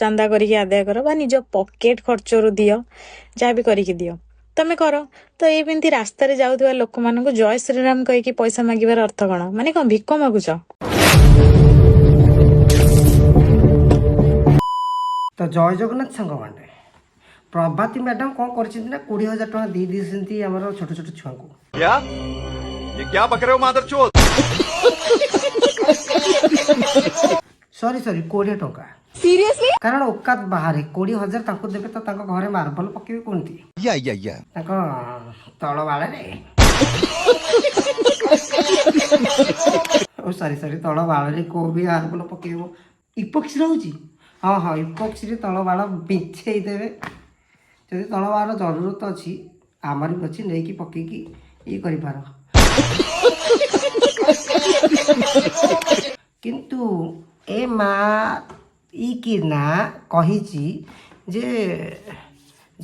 ଚାନ୍ଦା କରିକି ଆଦାୟ କର ବା ନିଜ ପକେଟ ଖର୍ଚ୍ଚରୁ ଦିଅ, ଯାହା ବି କରିକି ଦିଅ, ତମେ କର। ତ ଏମିତି ରାସ୍ତାରେ ଯାଉଥିବା ଲୋକମାନଙ୍କୁ ଜୟ ଶ୍ରୀରାମ କହିକି ପଇସା ମାଗିବାର ଅର୍ଥ କଣ? ମାନେ କଣ ଭିକ ମାଗୁଛ? ତ ଜୟ ଜଗନ୍ନାଥ ସାଙ୍ଗମାନେ, ପ୍ରଭାତୀ ମ୍ୟାଡ଼ାମ୍ କ'ଣ କରିଛନ୍ତି ନା 20,000 ଟଙ୍କା ଦେଇ ଦେଇଛନ୍ତି ଆମର ଛୋଟ ଛୋଟ ଛୁଆଙ୍କୁ। क्या ये क्या बक रहे हो मादरचोद? ସରି ସରି, 20 ଟଙ୍କା। କାରଣ ଓକାତ ବାହାରେ 20,000 ତାଙ୍କୁ ଦେବେ ତ ତାଙ୍କ ଘରେ ମାର୍ବଲ ପକେଇବେ କେମିତି? या या या ତାଙ୍କ ତଳ ବାଳରେ, ଓ ସରି ସରି, ତଳ ବାଳରେ କୋଉ ବି ମାର୍ବଲ ପକେଇବ? ଇପକ୍ସି ରହୁଛି। ହଁ ହଁ, ଇପକ୍ସିରେ ତଳ ବାଳ ବିଛେଇ ଦେବେ। ଯଦି ତଳ ବାଳ ଜରୁରତ ଅଛି, ଆମର ବି ଅଛି, ନେଇକି ପକେଇକି ଇଏ କରିପାର। କିନ୍ତୁ ଏ ମା ଇ କି ନା କହିଛି ଯେ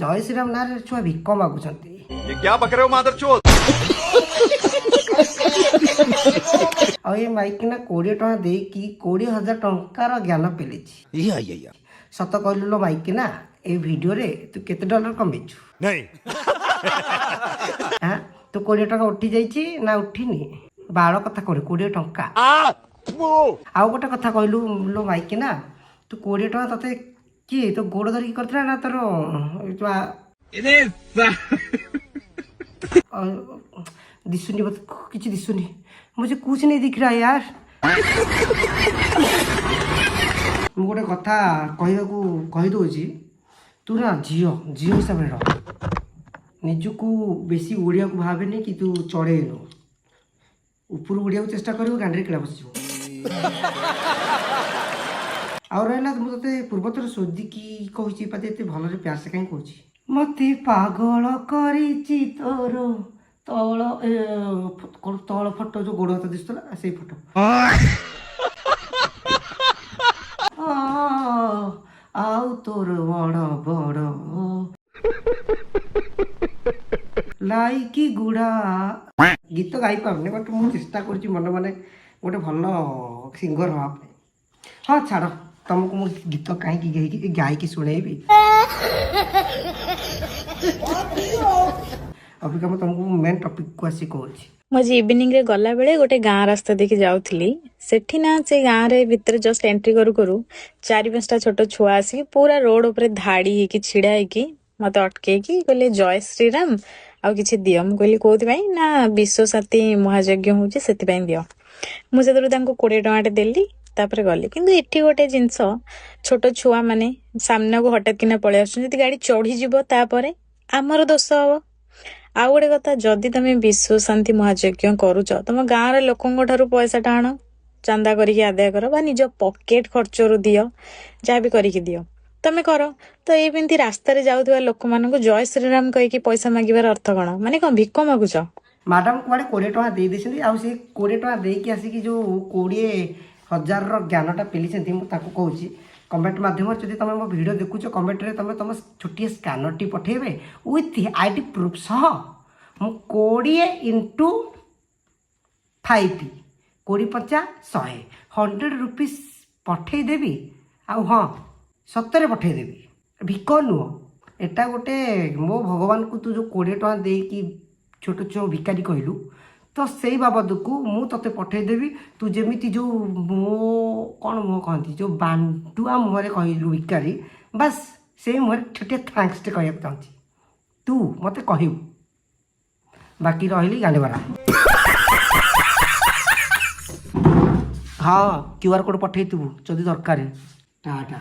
ଜୟ ଶ୍ରୀରାମ ନାଁରେ ଛୁଆ ଭିକ ମାଗୁଛନ୍ତି। ये क्या बक रहे हो मादरचोद? ଆଉ ଏ ମାଇକିନା 20 ଟଙ୍କା ଦେଇକି 20,000 ଟଙ୍କାର ଜ୍ଞାନ ପେଲିଛି। या या या ସତ କହିଲୁ ଲୋ ମାଇକିନା, ଏଇ ଭିଡ଼ିଓରେ ତୁ କେତେ ଡଲାର କମେଇଛୁ? नहीं। ହାଁ, ତୁ 20 ଟଙ୍କା ଉଠି ଯାଇଛି ନା ଉଠିନି? ବାଳ କଥା କହୁନି, 20 ଟଙ୍କା। ଆଉ ଗୋଟେ କଥା କହିଲୁ ଲୋ ମାଇକିନା, ତୁ 20 ଟଙ୍କା ତତେ କିଏ ତୋ ଗୋଡ଼ ଧରିକି କରିଥିଲା ନା ତୋର ଯୋଉ ଦିଶୁନି ମତେ କିଛି ଦିଶୁନି, मुझे कुछ नहीं दिख रहा यार। ମୁଁ ଗୋଟେ କଥା କହିବାକୁ କହିଦେଉଛି, ତୁ ନା ଝିଅ ଝିଅ ହିସାବରେ ରହ, ନିଜକୁ ବେଶୀ ଓଡ଼ିଆକୁ ଭାବେନି କି ତୁ ଚଢ଼େଇନୁ ଉପରୁ ଉଡ଼ିବାକୁ ଚେଷ୍ଟା କରିବୁ, ଗାଣ୍ଡିରେ କିଳା ବସିଯିବ। ଆଉ ରହିଲା, ମୁଁ ତୋତେ ପୂର୍ବଥର ଶୋଧିକି କହୁଛି ପାତି, ଏତେ ଭଲରେ ପ୍ୟାସ କାହିଁ କହୁଛି? ମତେ ପାଗଳ କରିଛି ତୋର ତଳ ଏ, କଣ ତଳ ଫଟୋ, ଯୋଉ ଗୋଡ଼ ହାତ ଦିଶୁଥିଲା ସେଇ ଫଟୋ। ଆଉ ତୋର ବଡ଼ ବଡ଼ ଲାଇକି ଗୁଡ଼ା। ଗୀତ ଗାଇପାରୁନି, ବଟ୍ ମୁଁ ଚେଷ୍ଟା କରୁଛି ମନେ ମନେ ଗୋଟେ ଭଲ ସିଙ୍ଗର ହେବା ପାଇଁ। ହଁ ଛାଡ଼, ତମକୁ ମୁଁ ଗୀତ କାହିଁକି ଗାଇକି ଶୁଣେଇବି? ଅବିକା ମୁଁ ତମକୁ ମେନ୍ ଟପିକକୁ ଆସି କହୁଛି। ମୁଁ ଆଜି ଇଭିନିଂରେ ଗଲାବେଳେ ଗୋଟେ ଗାଁ ରାସ୍ତା ଦେଇକି ଯାଉଥିଲି। ସେଠି ନା ସେ ଗାଁରେ ଭିତରେ ଜଷ୍ଟ ଏଣ୍ଟ୍ରି କରୁ କରୁ 4-5ଟା ଛୋଟ ଛୁଆ ଆସିକି ପୁରା ରୋଡ ଉପରେ ଧାଡି ହେଇକି ଛିଡା ହେଇକି ମତେ ଅଟକେଇକି କହିଲେ ଜୟ ଶ୍ରୀରାମ ଆଉ କିଛି ଦିଅ। ମୁଁ କହିଲି କୋଉଥିପାଇଁ? ନା ବିଶ୍ୱଶାନ୍ତି ମହାଯଜ୍ଞ ହଉଛି, ସେଥିପାଇଁ ଦିଅ। ମୁଁ ସେଥିରୁ ତାଙ୍କୁ 20 ଟଙ୍କାଟେ ଦେଲି, ତାପରେ ଗଲି। କିନ୍ତୁ ଏଠି ଗୋଟେ ଜିନିଷ, ଛୋଟ ଛୁଆ ମାନେ ସାମ୍ନାକୁ ହଠାତ୍ କିନା ପଳେଇ ଆସୁଛନ୍ତି, ଯଦି ଗାଡି ଚଢିଯିବ ତାପରେ ଆମର ଦୋଷ ହବ। ଆଉ ଗୋଟେ କଥା, ଯଦି ତମେ ବିଶ୍ୱଶାନ୍ତି ମହାଯଜ୍ଞ କରୁଛ, ତମ ଗାଁର ଲୋକଙ୍କ ଠାରୁ ପଇସାଟା ଆଣ, ଚାନ୍ଦା କରିକି ଆଦାୟ କର ବା ନିଜ ପକେଟ ଖର୍ଚ୍ଚରୁ ଦିଅ, ଯାହା ବି କରିକି ଦିଅ, ତମେ କର। ତ ଏମିତି ରାସ୍ତାରେ ଯାଉଥିବା ଲୋକମାନଙ୍କୁ ଜୟ ଶ୍ରୀରାମ କହିକି ପଇସା ମାଗିବାର ଅର୍ଥ କଣ? ମାନେ କଣ ଭିକ ମାଗୁଛ? ମ୍ୟାଡ଼ାମ୍ କୁଆଡ଼େ 20 ଟଙ୍କା ଦେଇ ଦେଇଛନ୍ତି। ଆଉ ସେ 20 ଟଙ୍କା ଦେଇକି ଆସିକି ଯୋଉ 20,000ର ଜ୍ଞାନଟା ପେଲିଛନ୍ତି, ମୁଁ ତାକୁ କହୁଛି କମେଣ୍ଟ ମାଧ୍ୟମରେ, ଯଦି ତୁମେ ମୋ ଭିଡ଼ିଓ ଦେଖୁଛ, କମେଣ୍ଟରେ ତୁମେ ତୁମ ଛୋଟିଆ ସ୍କାନରଟି ପଠେଇବେ ୱିଥ୍ I D proof ସହ, ମୁଁ 20 ଇଣ୍ଟୁ 5, 20 ପଞ୍ଚା 100, 100 ରୁପିସ୍ ପଠେଇଦେବି। ଆଉ ହଁ, ସତରେ ପଠେଇଦେବି, ଭିକ ନୁହଁ। ଏଟା ଗୋଟେ ମୋ ଭଗବାନକୁ ତୁ ଯେଉଁ 20 ଟଙ୍କା ଦେଇକି ଛୋଟ ଛୁଆ ଭିକାରୀ କହିଲୁ, ତ ସେଇ ବାବଦକୁ ମୁଁ ତୋତେ ପଠେଇଦେବି। ତୁ ଯେମିତି ଯେଉଁ ମୋ କ'ଣ ମୁହଁ କହନ୍ତି, ଯେଉଁ ବାଣ୍ଡୁଆ ମୁହଁରେ କହିଲୁ ଭିକାରୀ, ବାସ୍ ସେଇ ମୁହଁରେ ଛୋଟିଆ ଥ୍ୟାଙ୍କସଟେ କହିବାକୁ ଚାହୁଁଛି। ତୁ ମୋତେ କହିବୁ। ବାକି ରହିଲି ଗାଣ୍ଡିବରା। ହଁ, କ୍ୟୁ ଆର୍ କୋଡ଼୍ ପଠେଇଥିବୁ ଯଦି ଦରକାର। ଟାଟା।